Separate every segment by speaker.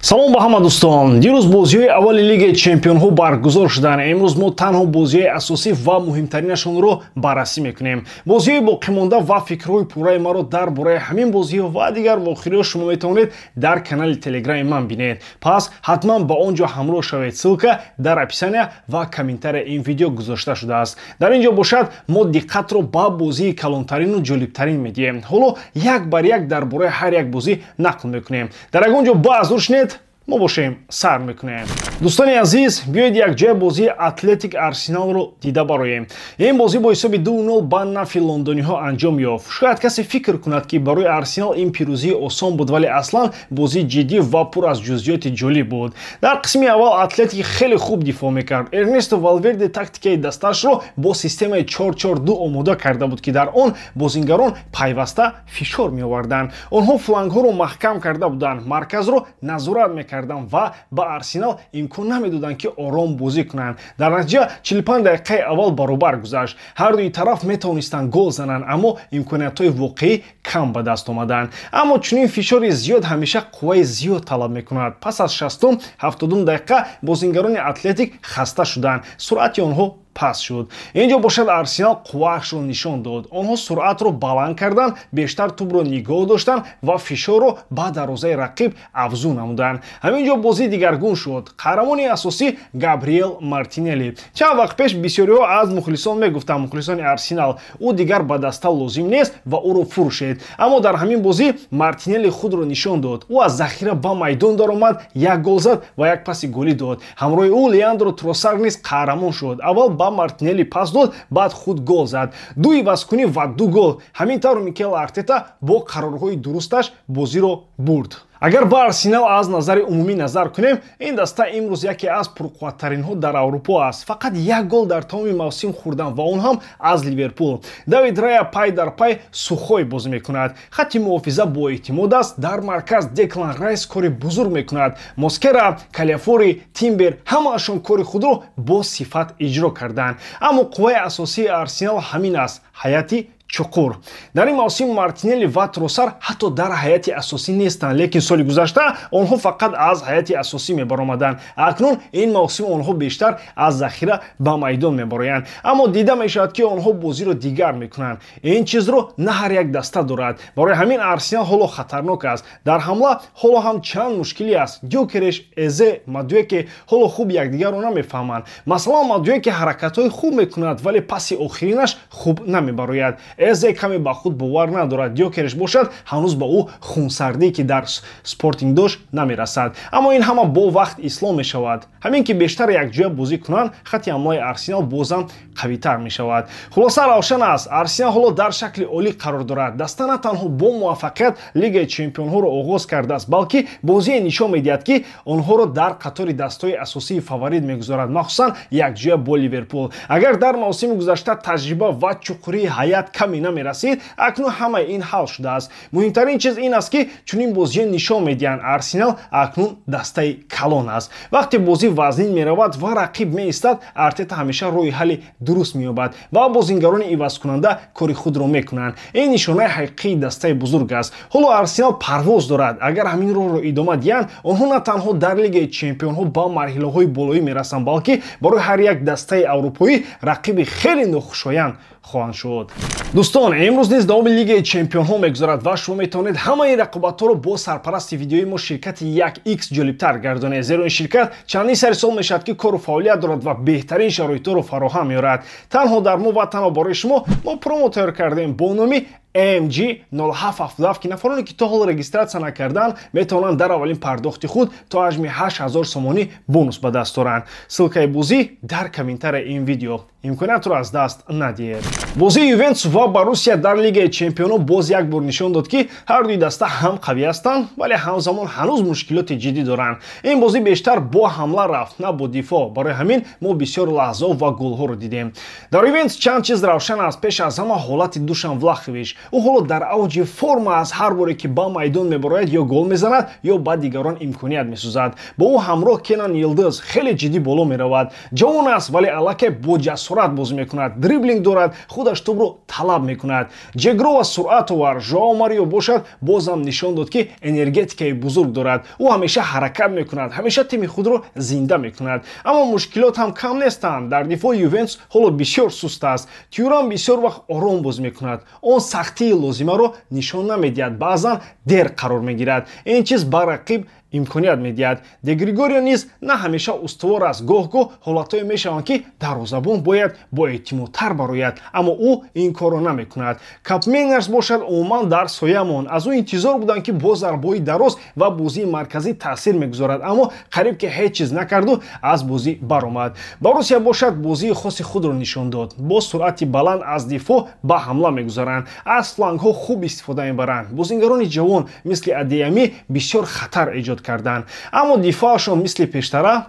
Speaker 1: Салом ба ҳама дӯстон. Дирӯз бозиҳои аввали Лигаи чемпионҳо баргузор шуданд. Имрӯз мо танҳо бозиҳои асосӣ ва муҳимтаринашонро баррасӣ мекунем. Бозиҳои боқимонда ва фикрҳои пурраи маро дар бораи ҳамин бозиҳо ва дигар вохӯриҳо шумо метавонед дар канали Телеграми ман бинед. Пас ҳатман ба он ҷо ҳамроҳ шавед. Ссылка дар описания ва комментария ин видео гузошта шудааст. Дар ин ҷо бошад, мо диққатро ба бозии калонтарину ҷолибтарин медиҳем. Ҳоло як бар як дар бораи ҳар як бозӣ нақл мекунем. Дар ягон ҷо баъзур шинед, мо бошем, сар мекунем. Дӯстони азиз, биёед якҷоя бозии Атлетик Арсеналро дида бароем. Ин бозӣ бо ҳисоби 2-0 ба нафи лондониҳо анҷом ёфт. Шояд касе фикр кунад, ки барои Арсенал ин пирӯзии осон буд, вале аслан бозии ҷиддӣ ва пур аз ҷузъиёти ҷолиб буд. Дар қисми аввал Атлетик хеле хуб дифоъ мекард. Эрнесто Валверде тактикаи дастаашро бо системаи 4-4-2 омода карда буд, ки дар он бозингарон пайваста фишор меоварданд. Онҳо флангҳоро маҳкам карда буданд, марказро назорат мекарданд ва ба Арсенал имкон намедоданд, ки ором бозӣ кунанд. Дар натиҷа 45 дақиқаи аввал баробар гузашт. Ҳар дуи тараф метавонистанд гол зананд, аммо имкониятҳои воқеӣ кам ба даст омаданд. Аммо чунин фишори зиёд ҳамеша қувваи зиёд талаб мекунад. Пас аз 60-70 дақиқа бозингарони Атлетик хаста шуданд, суръати онҳо паст шуд. Ин ҷо бошад, Арсенал қувваашро нишон дод. Онҳо суръатро баланд карданд, бештар тӯбро нигоҳ доштанд ва фишорро ба дарвозаи рақиб афзун намуданд. Ҳамин ҷо бозӣ дигаргун шуд. Қаҳрамони асосӣ Габриэл Мартинелли. Чанд вақт пеш бисёриҳо аз мухлисон мегуфтанд, мухлисони Арсенал, ӯ дигар ба даста лозим нест ва ӯро фурӯшед. Аммо дар ҳамин бозӣ Мартинелли худро нишон дод. Ӯ аз захира ба майдон даромад, як гол зад ва як паси голӣ дод. Ҳамроҳи ӯ Леандро Тросар низ қаҳрамон шуд. Аввал ба Мартинелли пас дод, баъд худ гол зад. Ду ивазкунӣ ва ду гол. Ҳамин тавр Микел Артета бо қарорҳои дурусташ бозиро бурд. Агар ба Арсенал аз назари умумӣ назар кунем, ин даста имрӯз яке аз пурқувваттаринҳо дар Аврупо аст. Фақат як гол дар тамоми мавсим хӯрдан ва он ҳам аз Ливерпул. Давид Рая пай дар пай сухой бозӣ мекунад. Хатти муҳофиза боэътимод аст. Дар марказ Деклан Райс кори бузург мекунад. Москера, Калафиори, Тимбер ҳамаашон кори худро бо сифат иҷро карданд. Аммо қувваи асосии Арсенал ҳамин аст: ҳайати чуқур. Дар ин мавсим Мартинелли ва Тросар ҳатто дар ҳайати асосӣ нестанд, лекин соли гузашта онҳо фақат аз ҳайати асосӣ мебаромаданд. Акнун ин мавсим онҳо бештар аз захира ба майдон мебароянд, аммо дида мешавад, ки онҳо бозиро дигар мекунанд. Ин чизро на ҳар як даста дорад. Барои ҳамин Арсенал ҳоло хатарнок аст. Дар ҳамла ҳоло ҳам чанд мушкилӣ аст. Гёкереш, Эзе, Мадуэке ҳоло хуб якдигарро намефаҳманд. Масалан, Мадуэке ҳаракатҳои хуб мекунад, вале паси охиринаш хуб намебарояд. Эзе каме ба худ бовар надорад. Гёкереш бошад, ҳанӯз ба ӯ хунсардӣ, ки дар Спортинг дошт, намерасад. Аммо ин ҳама бо вақт ислоҳ мешавад. Ҳамин ки бештар якҷоя бозӣ кунанд, хатти ҳамлаи Арсенал бозам қавитар мешавад. Хулоса равшан аст: Арсенал ҳоло дар шакли олӣ қарор дорад. Даста на танҳо бо муваффақият Лигаи чемпионҳоро оғоз кардааст, балки бозие нишон медиҳад, ки онҳоро дар қатори дастҳои асосии фаворит мегузорад, махсусан якҷоя бо Ливерпул. Агар дар мавсими гузашта таҷриба ва чуқурии ҳайат каме намерасид, акнун ҳамаи ин ҳал шудааст. Муҳимтарин чиз ин аст, ки чунин бозиҳо нишон медиҳанд: Арсенал акнун дастаи калон аст. Вақте бозӣ вазнин меравад ва рақиб меистад, Артета ҳамеша роҳи ҳалли дуруст меёбад ва бозингарони ивазкунанда кори худро мекунанд. Ин нишонаи ҳақиқии дастаи бузург аст. Ҳоло Арсенал парвоз дорад. Агар ҳамин роҳро идома диҳанд, онҳо на танҳо дар Лигаи чемпионҳо ба марҳилаҳои болоӣ мерасанд, балки барои ҳар як дастаи аврупоӣ рақиби хеле нохушоянд хоҳанд шуд. Дӯстон, имрӯз низ давоми Лигаи чемпионҳо мегузарад ва шумо метавонед ҳамаи рақобатҳоро бо сарпарасти видеои мо, ширкати 1X, ҷолибтар гардонед, зеро ин ширкат чандин сари сол мешавад, ки кору фаъолият дорад ва беҳтарин шароитҳоро фароҳам меорад. Танҳо дар мо ва танҳо барои шумо мо промо тайёр кардем бо номи MG 0777, ки нафароне, ки то ҳол регистрация накардаанд, метавонанд дар аввалин пардохти худ то ҳаҷми 8000 сомонӣ бонус ба даст оранд. Ссылкаи бозӣ дар комментарияи ин видео. Имкониятро аз даст надиҳед. Бозии Ювентус ва Боруссия дар Лигаи чемпионҳо боз як бор нишон дод, ки ҳар дуи даста ҳам қавӣ ҳастанд, вале ҳамзамон ҳанӯз мушкилоти ҷиддӣ доранд. Ин бозӣ бештар бо ҳамла рафт, на бо дифоъ. Барои ҳамин мо бисёр лаҳзаҳо ва голҳоро дидем. Дар Ювентус чанд чиз равшан аст. Пеш аз ҳама, ҳолати Душан Влахович. Ӯ ҳоло дар авҷи форма аст. Ҳар боре ки ба майдон мебарояд, ё гол мезанад, ё ба дигарон имконият месозад. Бо ӯ ҳамроҳ Кенан Йилдиз хеле ҷиддӣ боло меравад. Ҷавон аст, вале аллакай бо ҷасорат бозӣ мекунад, дриблинг дорад, худаш тӯбро талаб мекунад. Ҷегрова суръатовар, Жоао Марио бошад, бозам нишон дод, ки энергетикаи бузург дорад. Ӯ ҳамеша ҳаракат мекунад, ҳамеша тими худро зинда мекунад. Аммо мушкилот ҳам кам нестанд. Дар дифои Ювентус ҳоло бисёр суст аст. Тюрам бисёр вақт ором бозӣ мекунад. Он сахтии лозимаро нишон намедиҳад, баъзан дер қарор мегирад. Ин чиз ба рақиб имконият медиҳад. Де Григорио низ на ҳамеша устувор аст. Гоҳ-гоҳ ҳолатҳое мешаванд, ки дарвозабон бояд боэътимодтар барояд, аммо ӯ ин корро намекунад. Капменерс бошад, умуман дар соя монд. Аз ӯ интизор буданд, ки бо зарбаҳои дароз ва бозии марказӣ таъсир мегузорад, аммо қариб ки ҳеҷ чиз накарду аз бозӣ баромад. Боруссия бошад, бозии хоси худро нишон дод. Бо суръати баланд аз дифоъ ба ҳамла мегузаранд, аз флангҳо хуб истифода мебаранд. Бозингарони ҷавон мисли Адеями бисёр хатар эҷод карданд, аммо дифоашон мисли пештара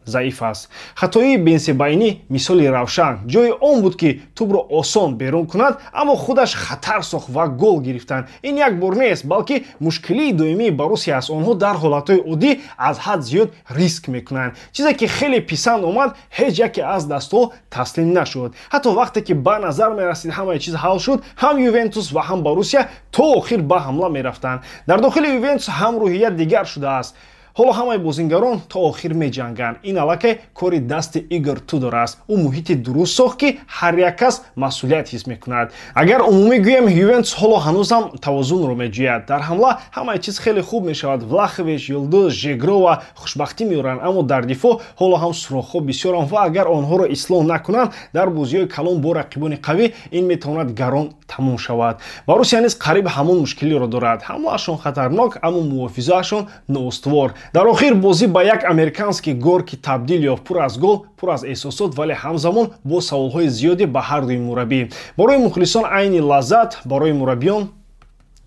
Speaker 1: заиф аст. Хатоии Бенсебайни мисоли равшан. Ҷои он буд, ки тӯбро осон берун кунад, аммо худаш хатар сохт ва гол гирифтанд. Ин як бор нест, балки мушкилии доимии Боруссия аст. Онҳо дар ҳолатҳои оддӣ аз ҳад зиёд риск мекунанд. Чизе ки хеле писанд омад, ҳеҷ яке аз дастҳо таслим нашуд. Ҳатто вақте ки ба назар мерасид ҳамаи чиз ҳал шуд, ҳам Ювентус ва ҳам Боруссия то охир ба ҳамла мерафтанд. Дар дохили Ювентус ҳам рӯҳият дигар шудааст. Ҳоло ҳамаи бозингарон то охир меҷанганд. Ин аллакай кори дасти Игор Тудор аст. Ӯ муҳити дуруст сохт, ки ҳар як кас масъулият ҳис мекунад. Агар умумӣ гӯем, Ювентус ҳоло ҳанӯзам тавозунро меҷӯяд. Дар ҳамла ҳамаи чиз хеле хуб мешавад. Влахович, Йилдиз, Жегрова хушбахтӣ меоранд, аммо дар дифоъ ҳоло ҳам сурохҳо бисёранд ва агар онҳоро ислоҳ накунанд, дар бозиҳои калон бо рақибони қавӣ ин метавонад гарон тамом шавад. Боруссия низ қариб ҳамон мушкилиро дорад. Ҳамлаашон хатарнок, аммо муҳофизаашон ноустувор. Дар охир бозӣ ба як американский горки табдил ёфт, пур аз гол, пур аз эҳсосот, вале ҳамзамон бо саволҳои зиёде ба ҳар дуи мураббӣ. Барои мухлисон айни лаззат, барои мураббиён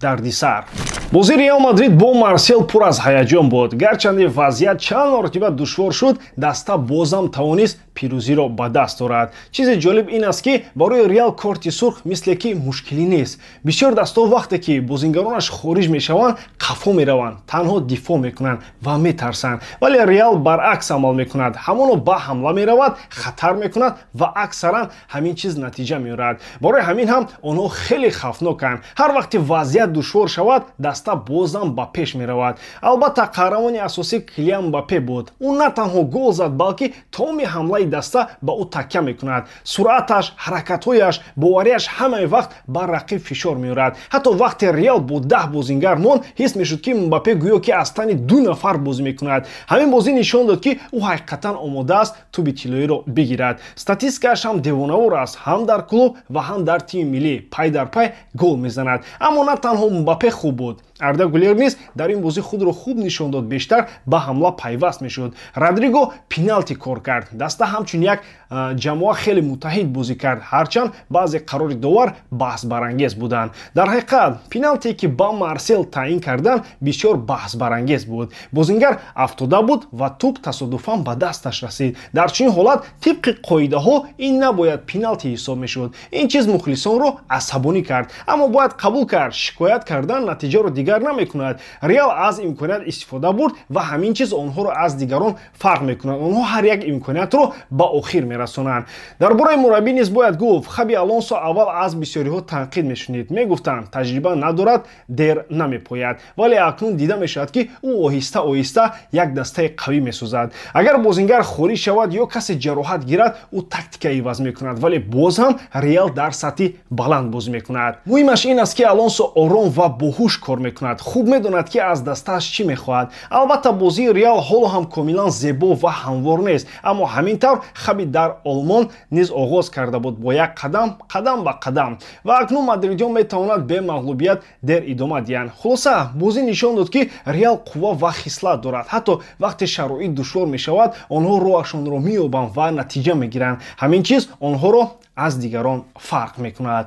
Speaker 1: дардисар. Бозии Реал Мадрид бо Марсел пур аз ҳаяҷон буд. Гарчанде вазъият чанд маротиба душвор шуд, даста бозам тавонист пирӯзиро ба даст орад. Чизи ҷолиб ин аст, ки барои Реал корти сурх мисле ки мушкилӣ нест. Бисёр дастҳо вақте ки бозингаронаш хориҷ мешаванд, қафо мераванд, танҳо дифоъ мекунанд ва метарсанд. Вале Реал баръакс амал мекунад. Ҳамоно ба ҳамла меравад, хатар мекунад ва аксаран ҳамин чиз натиҷа меорад. Барои ҳамин ҳам онҳо хеле хавфноканд. Ҳар вақте вазъият душвор шавад, даста бозам ба пеш меравад. Албатта, қаҳрамони асосӣ Килиан Мбаппе буд. Ӯ на танҳо гол зад, балки тамоми ҳамлаи даста ба ӯ такя мекунад. Суръаташ, ҳаракатҳояш, боварияш ҳамаи вақт ба рақиб фишор меорад. Ҳатто вақте Реал бо 10 бозингар монд, ҳис мешуд, ки Мбаппе гӯё ки аз тани 2 нафар бозӣ мекунад. Ҳамин бозӣ нишон дод, ки ӯ ҳақиқатан омода аст тӯби тиллоиро бигирад. Статистикааш ҳам девонавор аст, ҳам дар клуб ва ҳам дар тими миллӣ пай дар пай гол мезанад. Аммо на танҳо Мбаппе хуб буд. Арда Гулер низ дар ин бозӣ худро хуб нишон дод, бештар ба ҳамла пайваст мешуд. Родриго пеналти кор кард. Даста ҳамчун як ҷамоа хеле муттаҳид бозӣ кард, ҳарчанд баъзе қарори довар баҳсбарангез буданд. Дар ҳақиқат, пеналте ки ба Марсел таъин карданд, бисёр баҳсбарангез буд. Бозингар афтода буд ва тӯб тасодуфан ба дасташ расид. Дар чунин ҳолат тибқи қоидаҳо ин набояд пеналти ҳисоб мешуд. Ин чиз мухлисонро асабонӣ кард, аммо бояд қабул кард, шикоят кардан натиҷаро дигар намекунад. Реал аз имконият истифода бурд ва ҳамин чиз онҳоро аз дигарон фарқ мекунад. Онҳо ҳар як имкониятро ба охир мерасонанд. Дар бораи мураббӣ низ бояд гуфт, Хаби Алонсо аввал аз бисёриҳо танқид мешунид. Мегуфтанд, таҷриба надорад, дер намепояд. Вале акнун дида мешавад, ки ӯ оҳиста оҳиста як дастаи қавӣ месозад. Агар бозингар хориҷ шавад ё касе ҷароҳат гирад, ӯ тактика иваз мекунад, вале боз ҳам Реал дар сатҳи баланд бозӣ мекунад. Муҳимаш ин аст, ки Алонсо ором ва боҳуш кор мекунад. Хуб медонад, ки аз дастааш чӣ мехоҳад. Албатта, бозии Реал ҳоло ҳам комилан зебо ва ҳамвор нест, аммо ҳамин тавр Хаби дар Олмон низ оғоз карда буд бо як қадам, қадам ба қадам, ва акнун мадридиён метавонад бемағлубият дер идома диҳанд. Хулоса, бозӣ нишон дод, ки Реал қувва ва хислат дорад. Ҳатто вақте шароит душвор мешавад, онҳо роҳашонро меёбанд ва натиҷа мегиранд. Ҳамин чиз онҳоро аз дигарон фарқ мекунад.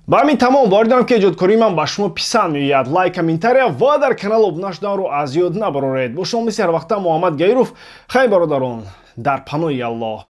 Speaker 1: Ба ҳамин тамом. Боварӣ дорам, ки эҷодкории ман ба шумо писанд меояд. Лайк, комментария ва дар канал обуна шуданро аз ёд набароред. Бо шумо мисли ҳар вақта Муҳаммад Гаиров. Хайр, бародарон, дар паноҳи Аллоҳ.